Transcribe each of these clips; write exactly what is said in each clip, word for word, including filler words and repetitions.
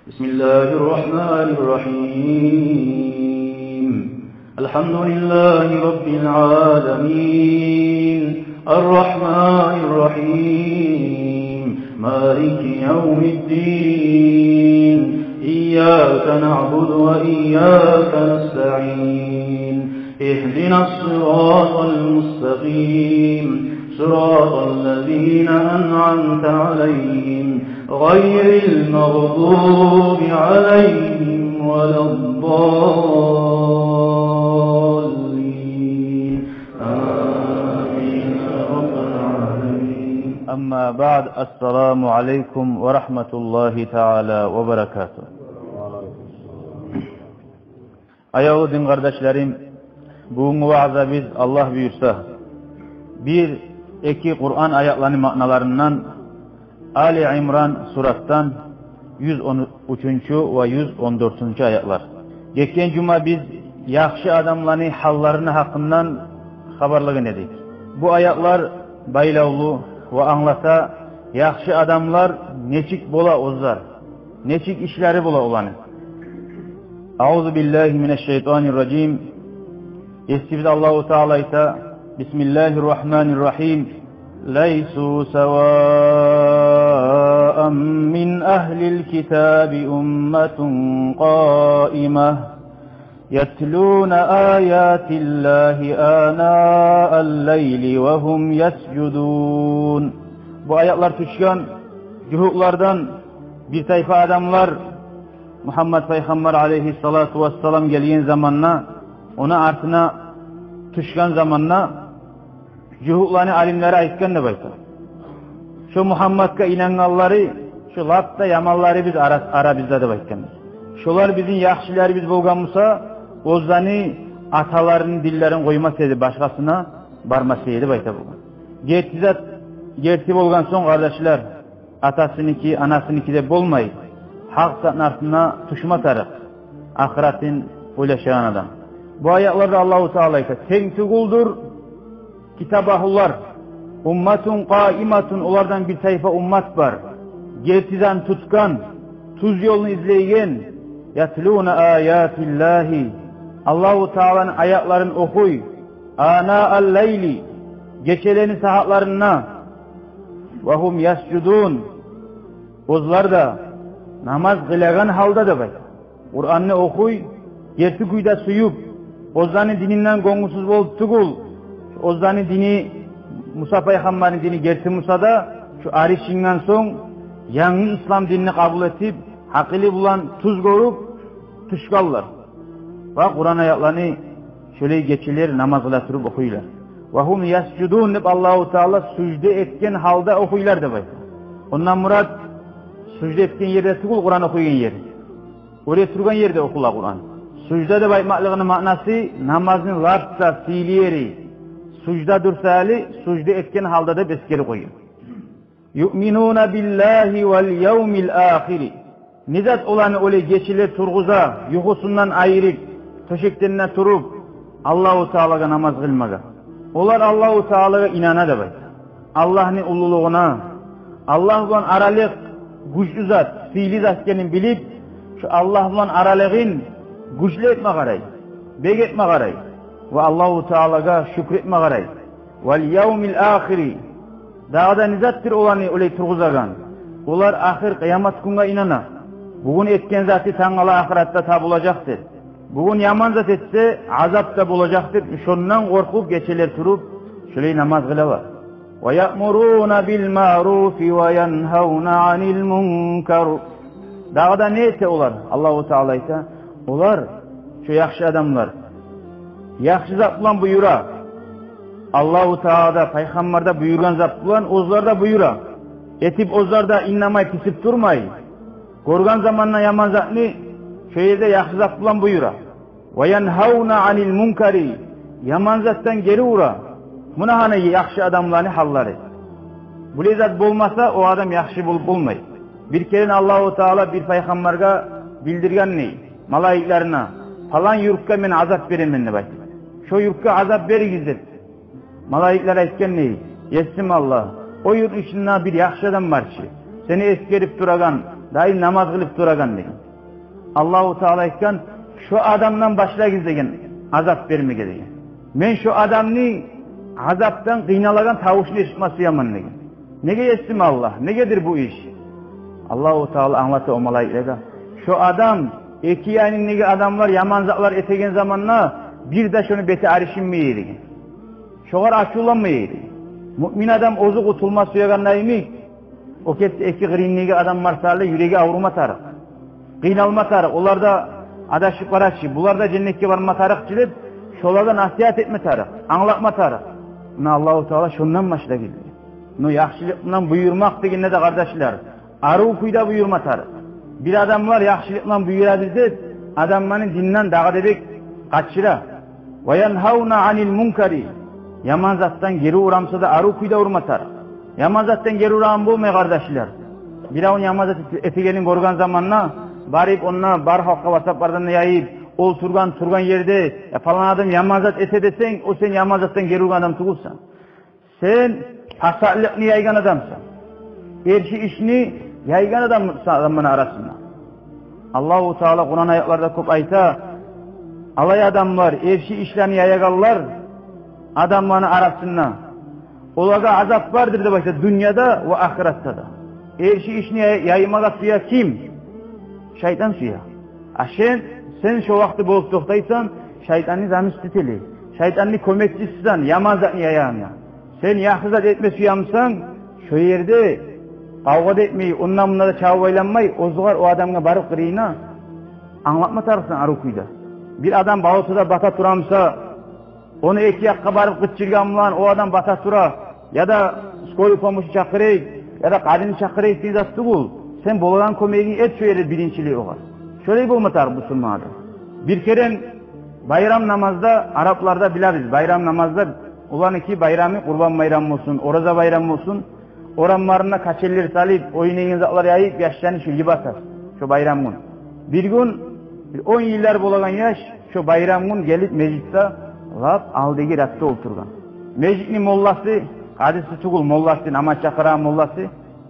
بسم الله الرحمن الرحيم. الحمد لله رب العالمين. الرحمن الرحيم. مالك يوم الدين. إياك نعبد وإياك نستعين. اهدنا الصراط المستقيم. صراط الذين أنعمت عليهم غير المغضوب عليهم ولا الضالين. آمين يا رب العالمين. أما بعد، السلام عليكم ورحمة الله تعالى وبركاته. Аявлу дин къардашларым, бугюнгю ваъзабыз, Аллагь буюрса, бир-эки Къуран аятланы маъналарындан, Али Имран суратдан, юз он уьчюнчю ва юз он дёртюнчю аятлар. Гетген жума биз яхшы адамланы гьалларыны гьакъындан хабарлагъан эдик. Бу аятлар байлавлу ва англата, яхшы адамлар нечик бола оьзлер, нечик ишлери бола оланы. أعوذ بالله من الشيطان الرجيم. Есибиз Аллагьу Таала айта: بسم الله الرحمن الرحيم. ليسوا سواء من أهل الكتاب أمة قائمة يتلون آيات الله آناء الليل وهم يسجدون. Бу аятлар тюшген жугьутлардан бир тайпа адамлар Мугьаммад пайхаммар алейгьиссалату вассалам гелген заманда, ону артына тюшген заманда жугьутланы алимлери айтгъан деп айта: шо Мугьаммадгъа инангъанлары, шо лап да яманлары биз ара-, арабызда деп айтгъан. Шолар бизин яхшыларыбыз болгъан буса, оьзлени аталарыны динлерин къоймас эди, башгъасына бармас эди деп айта болгъан. Герти зат герти болгъан сонг, къардашлар, атасыныки, анасыныки деп болмай, гьакъ затны артына тюшме тарыкъ ахыратын ойлашагъан адам. Бу аятларда Аллагьу Таала айта: тенг тюгюлдюр китап агьлулар. أمة قائمة, олардан бир тайпа уммат бар, герти затны тутгъан, тюз ёлну излейген. يتلون آيات الله, Аллагьу Тааланы аятларын охуй. آناء الليل, гечелени сагьатларында. وهم يسجدون, оьзлер де намаз къылагъан гьалда деп айта. Къуранны охуй, герти кюйде сююп, оьзлени дининден гёнгюсюз болуп тюгюл. Оьзлени дини, Муса пайхаммарны дини герти буса да, шо ариш ингенден сонг янгы ислам динни къабул этип, гьакъылы булан тюз гёрюп тюшгенлер. Ва Къуран аятланы шолай гечелер намаз къыла туруп охуйлар. وهم يسجدون деп Аллагьу Таала сужда этген гьалда охуйлар деп айта. Ондан мурат сужда этген ерде тюгюл Къуран охуйгъан ер. Оьре тургъан ерде охула Къуран. Сужда деп айтмакълыгъыны маънасы намазны лап да сыйлы ери суждадыр саялы, сужда этген гьалда деп эсгерип къойгъан. يؤمنون بالله واليوم الآخر. Не зат оланы олай гечелер тургъуза, юхусундан айрып, тёшекден де туруп, Аллагьу Таалагъа намаз къылмагъа? Олар Аллагьу Таалагъа инана деп айта. Аллагьны уллулугъуна, Аллагь булан аралыкъ гючлю зат, сыйлы зат экенин билип, шо Аллагь булан аралыгъын гючлю этме къарай, бек этме къарай ва Аллагьу Таалагъа шюкюр этме къарай. واليوم الآخر. Дагъы да не затдыр оланы олай тургъузагъан? Олар ахыр къыямат гюнге инана. Бугюн этген заты тангала ахыратда табулажакъдыр. Бугюн яман зат этсе, азап да болажакъдыр. Шондан къоркъуп, гечелер туруп, шолай намаз къылалар. ويأمرون بالمعروف وينهون عن المنكر. Дагъы да не эте олар? Аллагьу Таала айта, олар, шо яхшы адамлар, яхшы зат булан буюра. Аллагьу Таала да, пайхаммар да буюргъан зат булан оьзлер де буюра. Этип оьзлер де иннемей, писип турмай. Гёрген заманда яман затны, шо ерде яхшы зат булан буюра. وينهون عن المنكر. Яман затдан гери ура. Муна гьана яхшы адамланы гьаллары. Булай зат болмаса, о адам яхшы болуп болмай. Бир керен Аллагьу Таала бир пайхаммаргъа билдирген дей, малайиклерине: «Палан юртгъа мен азап беремен», — деп айтып. «Шо юртгъа азап беригиз», — деп. Малайиклер айтгъан дей: «Есим Аллагь, о юртну ичинде бир яхшы адам бар чы, сени эсгерип турагъан, Дайым намаз къылып турагъан, деген. Аллагьу Таала айтгъан: «Шо адамдан башлагъыз, деген, азап бермеге, деген. Мен шо адамны азапдан къыйналагъан тавушун эшитме сюемен», — деген. Неге эшитме Аллагь? Негедир бу иш? Аллагьу Таала англата о малайиклеге: шо адам, эки янындагъы адамлар яман затлар этеген заманда бир де шону бети аришинмей, деген. Шогъар ачувланмай, деген. Муъмин адам оьзю къутулма сюегенде йимик, о кепде эки къырыйындагъы адам барсалы, юреги аврума тарыкъ, къыйналма тарыкъ. Олар да адашып бара чы, булар да женнетге барма тарыкъ чы деп, шолагъа насигьат этме тарыкъ, англатма тарыкъ. Муна Аллагьу Таала шондан башлагъыз. Но яхшылыкъ булан буюрмакъ дегенде де, къардашлар, арив кюйде буюрма тарыкъ. Бир адамлар яхшылыкъ булан буюра деп, адамланы динден дагъы да бек къачыра. «Ва янгьавна анил мункари». Яман затдан гери урамса да, арив кюйде урма тарыкъ. Яман затдан гери урагъан болмай, къардашлар. Биревню яман зат эте-, этегенин гёрген заманда, барып онда бар халкъгъа ватсаплардан да яйып, олтургъан-тургъан ерде: «Я, палан адам яман зат эте», — десенг, о сен яман затдан гери ургъан адам тюгюлсен. Сен пасатлыкъны яйгъан адамсан. Эрши ишни яйгъан адамсан адамланы арасында. Аллагьу Таала Къуран аятларда кёп айта: «Алай адамлар, эрши ишлени яягъанлар адамланы арасында, олагъа азап бардыр», — деп айта, дюньяда ва ахыратда да. Эрши ишни яй-, яймагъа сюе ким? Шайтан сюе. А сен, сен шо вакъти болуп токътайсан шайтанны заместители, шайтанны кёмекчисисен яман затны яягъангъа. Сен яхшы зат этме сюемисен, шо ерде къавгъа да этмей, онда-мунда да чабып айланмай, оьзюгер о адамгъа барып къырыйына англатма тарыкъсан арив кюйде. Бир адам болотада бата турамса, ону эки якъгъа барып къычыргъан булан о адам бата тура, яда скорый помощь чакъырайыкъ, яда къадини чакъырайыкъ деген зат тюгюл. Сен болагъан кёмегингни эт шо ерде биринчилей огъар. Шолай болма тарыкъ бусурман адам. Бир керен байрам намазда, арапларда билебиз, байрам намазда, оланыки байрамы, Къурбан байрам болсун, Ораза байрам болсун, орамларына качельлер салып, ойнайгъан затлар яйып, яшланы шо йибатар шо байрам гюн. Бир гюн, бир он йыллар болагъан яш шо байрам гюн гелип межитде лап алдагъы рядда олтургъан. Межитни молласы, къадиси тюгюл, молласы, намаз чакъырагъан молласы,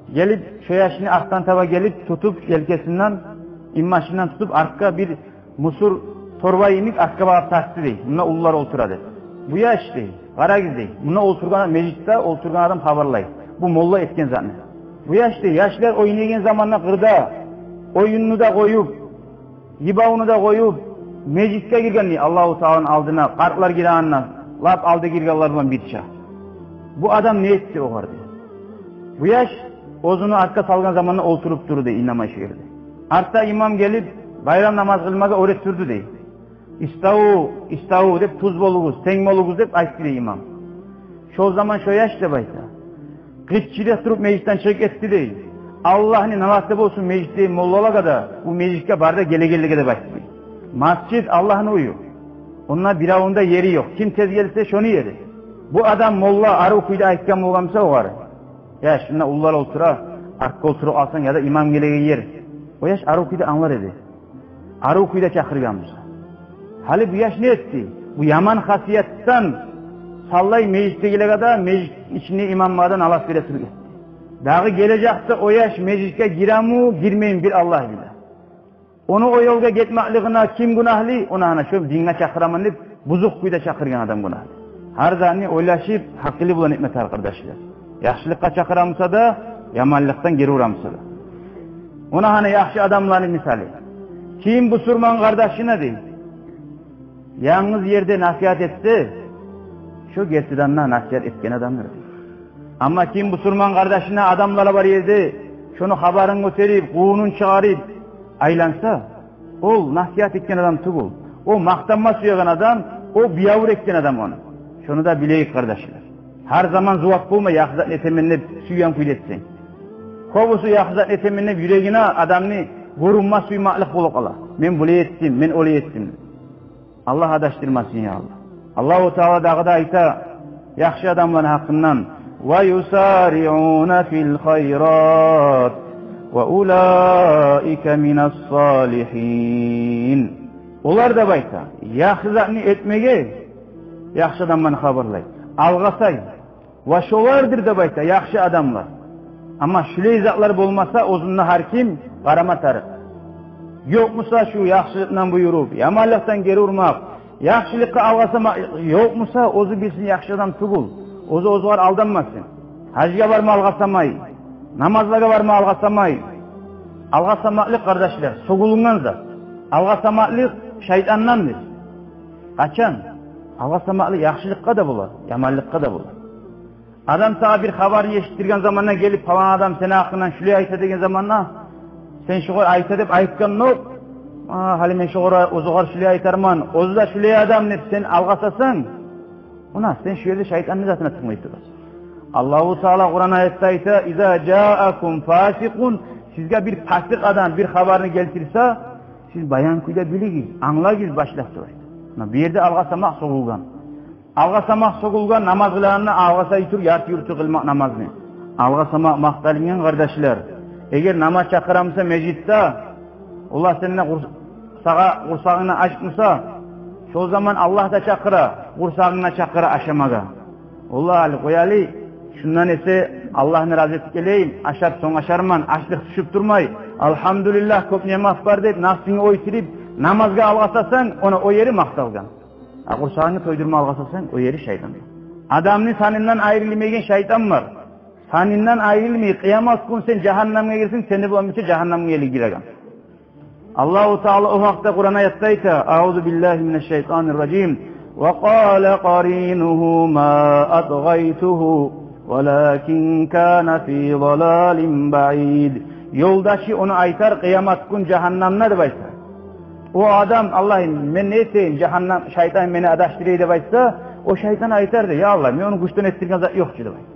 гелип, шо яшны артдан таба гелип тутуп, елкесинден, инбашындан тутуп, артгъа бир мусор торба йимик артгъа багъып тартды, дей. Мунда уллулар олтура, деп. Бу яш, дей, къарагъыз, дей, мунда олтургъан, межитде олтургъан адам хабарлай бу молла этген затны. Бу яш, дей, яшлар ойнайгъан заманда къырда оюнну да къоюп, йибавну да къоюп, межитге гирген, дей, Аллагьу Тааланы алдына, къартлар гирегенде, лап алда гиргенлер булан бирче. Бу адам не этди огъар, дей. Бу яш оьзюню артгъа салгъан заманда олтуруп турду, дей, инамай шо ерде. Артда имам гелип, байрам намаз къылмагъа оьрет турду, дей. «Иставу, иставу», — деп, «тюз болугъуз, тенг болугъуз», — деп айтды, дей, имам. Шол заман шо яш, деп айта, къычырып туруп межитден чыгъып гетди, дей. «Аллагьны налаты болсун межитдеги моллалагъа да, бу межитге бар да гелегенлеге», — деп айтды, дей. Межит Аллагьны уью. Онда биревню де ери ёкъ. Ким тез гелсе, шону ери. Бу адам, молла, арив кюйде айтгъан болгъан буса огъар: «Я, шунда уллулар олтура, артгъа олтуруп алсанг, яда имам гелеген ер». О яш арив кюйде англар эди, арив кюйде чакъыргъан буса. Гьали бу яш не этди? Бу яман хасиятдан саллай межитдегилеге де, межит ичинде имамгъа да налат бере туруп гетди. Дагъы гележекде о яш межитге гиреми, гирмейми, бир Аллагь биле. Ону о ёлгъа гетмеклигине ким гюнагьлы? Ону гьана шо динге чакъыраман деп бузукъ кюйде чакъыргъан адам гюнагьлы. Гьар затны ойлашып, гьакъылы булан этме тарыкъ, къардашлар. Яхшылыкъгъа чакъыра буса да, яманлыкъдан гери ура буса да. Ону гьана яхшы адамланы мисалы. Ким бусурман къардашына, дей, янгыз ерде насигьат этсе, шо гертиден де насигьат этген адамдыр, дей. Амма ким бусурман къардашына адамлар бар ерде шону хабарын гётерип, къувунун чыгъарып айланса, ол насигьат этген адам тюгюл. О макътанма сюеген адам, о биябур этген адам ону. Шону да билейик, къардашлар. Гьар заман зувап болма, яхшы затны этемен деп сюйген кюйде этсенг. Кёбюсю яхшы затны этемен деп юрегине адамны гёрюнме сюймеклик болуп къала. «Мен булай этдим, мен олай этдим». Аллагь адашдырмасын, я Аллагь. Аллагьу Таала дагъы да айта яхшы адамланы гьакъындан: «Ва юсариуна фил хайрат, ва улаика минас салихин». Олар, деп айта, яхшы затны этмеге, яхшы адамланы хабарлай, алгъасай. Ва шолардыр, деп айта, яхшы адамлар. Амма шулай затлар болмаса, оьзюнде гьар ким, къарама тарыкъ. Ёкъ буса шу яхшылыкъдан буюруп, яманлыкъдан гери урмакъ, яхшылыкъгъа алгъасамакъ ёкъ буса, оьзю билсин яхшы адам тюгюл. Оьзю оьзюгер алданмасын. Гьажгъа барма алгъасамай, намазлагъа барма алгъасамай. Алгъасамакълыкъ, къардашлар, сёгюлюнген зат. Алгъасамакълыкъ шайтандандыр. Къачан? Алгъасамакълыкъ яхшылыкъгъа да болар, яманлыкъгъа да болар. Адам сагъа бир хабарны эшитдирген заманда гелип, палан адам сени гьакъынгдан шулай айта деген заманда, сен шогъар айта деп айтгъанынг ёкъ. А, гьали мен шогъар, оьзюгер шулай айтарман, оьзю де шулай адам деп сен алгъасасанг, муна сен шу ерде шайтанны затына тынглай турасан. Аллагьу Таала Къуран аятда айта: «Иза жаакум фасикъун», сизге бир пасыкъ адам бир хабарны гелтирсе, сиз баян кюйде билигиз, англагъыз башлап деп айта. Муна бу ерде алгъасамакъ сёгюлген. Алгъасамакъ сёгюлген намаз къылагъанда алгъасай туруп, ярты-юрту къылмакъ намазны. Алгъасамакъ макъталынгъан, къардашлар. Эгер намаз чакъыра буса межитде, Аллагь сени къурс-, сагъа къурсагъынгны ачмаса, шо заман Аллагь да чакъыра, къурсагъынг да чакъыра ашамагъа. Аллагь, гьали къояйым, шундан эсе Аллагьны рази этип гелейим, ашап сонг ашарман, ачлыкъ тюшюп турмай, альгьамдулиллагь, кёп ниъмат бар деп, напсынгны ойтуруп, намазгъа алгъасасанг, муна о ери макъталгъан. А къурсагъынгны тойдурма алгъасасанг, о ери шайтан. Адамны санындан айрылмайгъан шайтан бар. Санындан айрылмай, къыямат гюн сен жагьаннемге гирсенг, сени булан бирче жагьаннемге гиреген. Аллагьу Таала о гьакъда Къуран аятда айта: «Аузу биллагьи минаш-шайтанир-ражим. Ва къала къаринугьу ма атгъайтугьу, валакин кана фи далалин баид». Ёлдашы ону айтар къыямат гюн жагьаннемде деп айта. О адам: «Аллагьым, мен не этейим, жагьаннем, шайтан мени адашдырай», — деп айтса, о шайтан айтар дей: «Я Аллагь, мен ону гючден этдирген зат ёкъ чу», — деп айта.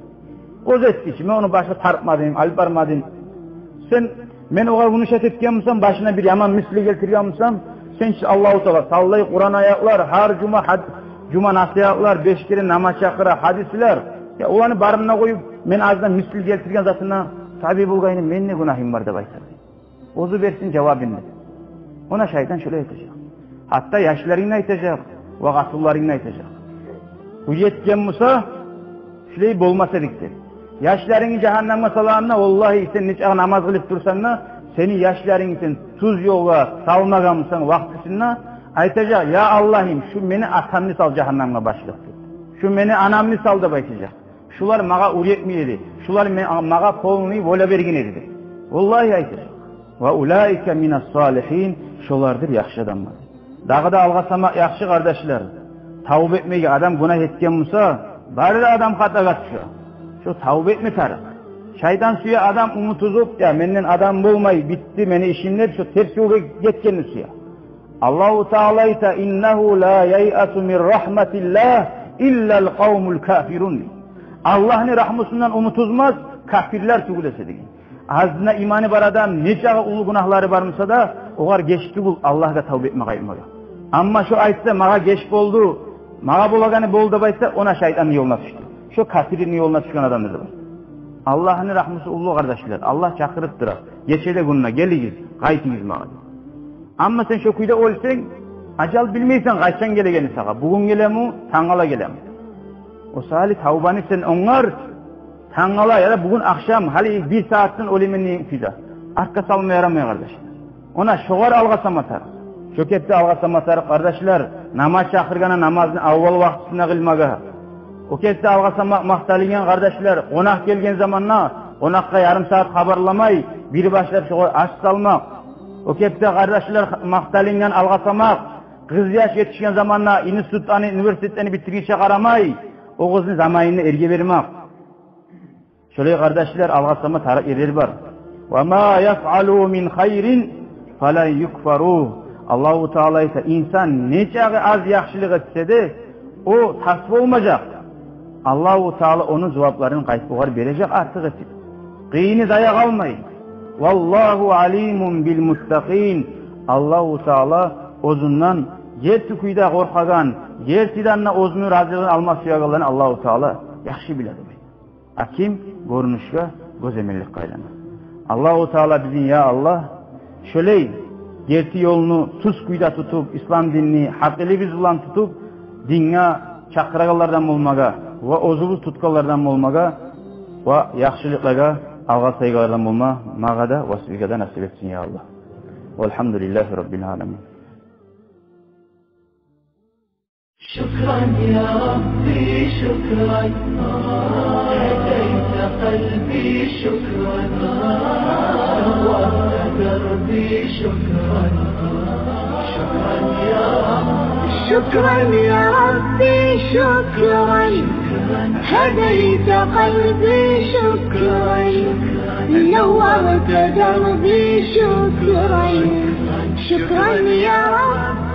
«Оьзю этди чи, мен ону башгъа тартмадым, алып бармадым. Сен, мен огъар муну шат этген бусам, башына бир яман мисли гелтирген бусам, сен чи, Аллагьу Таала, талай Къуран аятлар, гьар жума гьад-, жума насигьатлар, беш керен намаз чакъыра, гьадислер. Я, оланы барын да къоюп, мен аздан мисли гелтирген затына таби болгъанына мен не гюнагьым бар?» — деп айтар. Оьзю берсин жавабын деп. Муна шайтан шолай айтажакъ. Гьатта яшларынга айтажакъ, ва къатынларынга айтажакъ. Бу етген буса, шулай болмас эдик деп. Яшларынгны жагьаннемге салагъанда, валлагьи, сен нечакъы намаз къылып турсанг да, сени яшларынгны сен тюз ёлгъа салмагъан бусанг вакътисинде, айтажакъ: «Я Аллагьым, шу мени атамны сал жагьаннемге башлап», — деп. «Шу мени анамны сал», — деп айтажакъ. «Шулар магъа уьйретмей эди. Шулар ме-, магъа полный воля берген эди», — деп. Валлагьи, айтажакъ. «Ва улаика минас-салигьин», шолардыр яхшы адамлар. Дагъы да алгъасамакъ яхшы, къардашлар. Тавба этмеге, адам гюнагь этген буса, бары да адам хатагъа тюше. Шо тавба этме тарыкъ. Шайтан сюе адам умут уьзюп: «Я, менден адам болмай, битди мени ишим», — деп, шо терс ёлгъа гетгенни сюе. Аллагьу Таала айта: «Иннагьу ла яйъасу мин рагьматиллагь иллал къавмул кафирун». Аллагьны рагьмусундан умут уьзмес капирлер тюгюл эсе деген. Азында иманы бар адам, нечакъы уллу гюнагьлары бар буса да, огъар геч тюгюл Аллагьгъа тавба этме къайтмагъа. Амма шо айтса: «Магъа геч болду, магъа болагъаны болду», — деп айтса, она шайтанны ёлуна тюшдю. Шо капирни ёлуна тюшген адамдыр деп. Аллагьны рагьмусу уллу, къардашлар. Аллагь чакъырып тура. Гече де, гюнде: «Гелигиз, къайтыгъыз магъа», — деп. Амма сен шо кюйде оьлсенг, ажал билмейсен къачан гелегени сагъа. Бугюн гелеми, тангала гелеми. О саялы тавбаны сен онгарт, тангала яда бугюн ахшам, гьали бир сагьатдан оьлемен деген кюйде. Артгъа салма ярамай, къардаш. Она шогъар алгъасама тарыкъ. Шо кепде алгъасама тарыкъ, къардашлар, намаз чакъыргъанда намазны аввал вакътисинде къылмагъа. О кепде алгъасама макъталынгъан, къардашлар, къонакъ гелген заманда къонакъгъа ярым сагьат хабарламай, бир башлап шогъар аш салмакъ. О кепде, къардашлар, макъталынгъан алгъасамакъ, къыз яш етишген заманда институтланы, университетлени битдиргинче къарамай, о къызны заманында эрге бермек. Шолай, къардашлар, алгъасама тарыкъ ерлер бар. «Ва ма яфъалу мин хайрин фалан юкфаругь». Аллагьу Таала айта: «Инсан нечакъы аз яхшылыкъ этсе де, о тас болмажакъ. Аллагьу Таала ону зувапларын къайтып огъар бережек артыкъ этип. Къыйыны зая къалмай. Валлагьу алимун бил муттакъин». Аллагьу Таала оьзюнден герти кюйде къоркъагъан, гертиден де оьзюню разилигин алма сюегенлени Аллагьу Таала яхшы биле, деп айта. А ким гёрюнюшге, гёземелликге айлана. Аллагьу Таала бизин, я Аллагь, шолай герти ёлну тюз кюйде тутуп, ислам динни гьакъылыбыз булан тутуп, динге чакъырагъанлардан болмагъа ва оьзюбюз тутгъанлардан болмагъа ва яхшылыкълагъа алгъа сайгъанлардан болма магъа да ва сизге де насип этсин, я Аллагь. Валгьамдулиллагьи раббил аламин. شكرا يا ربي، شكرا. هديت قلبي، شكرا. نورت دربي، شكرا. شكرا يا رب. شكرا يا ربي، شكرا. هديت قلبي، شكرا. نورت دربي، شكرا. شكرا يا رب.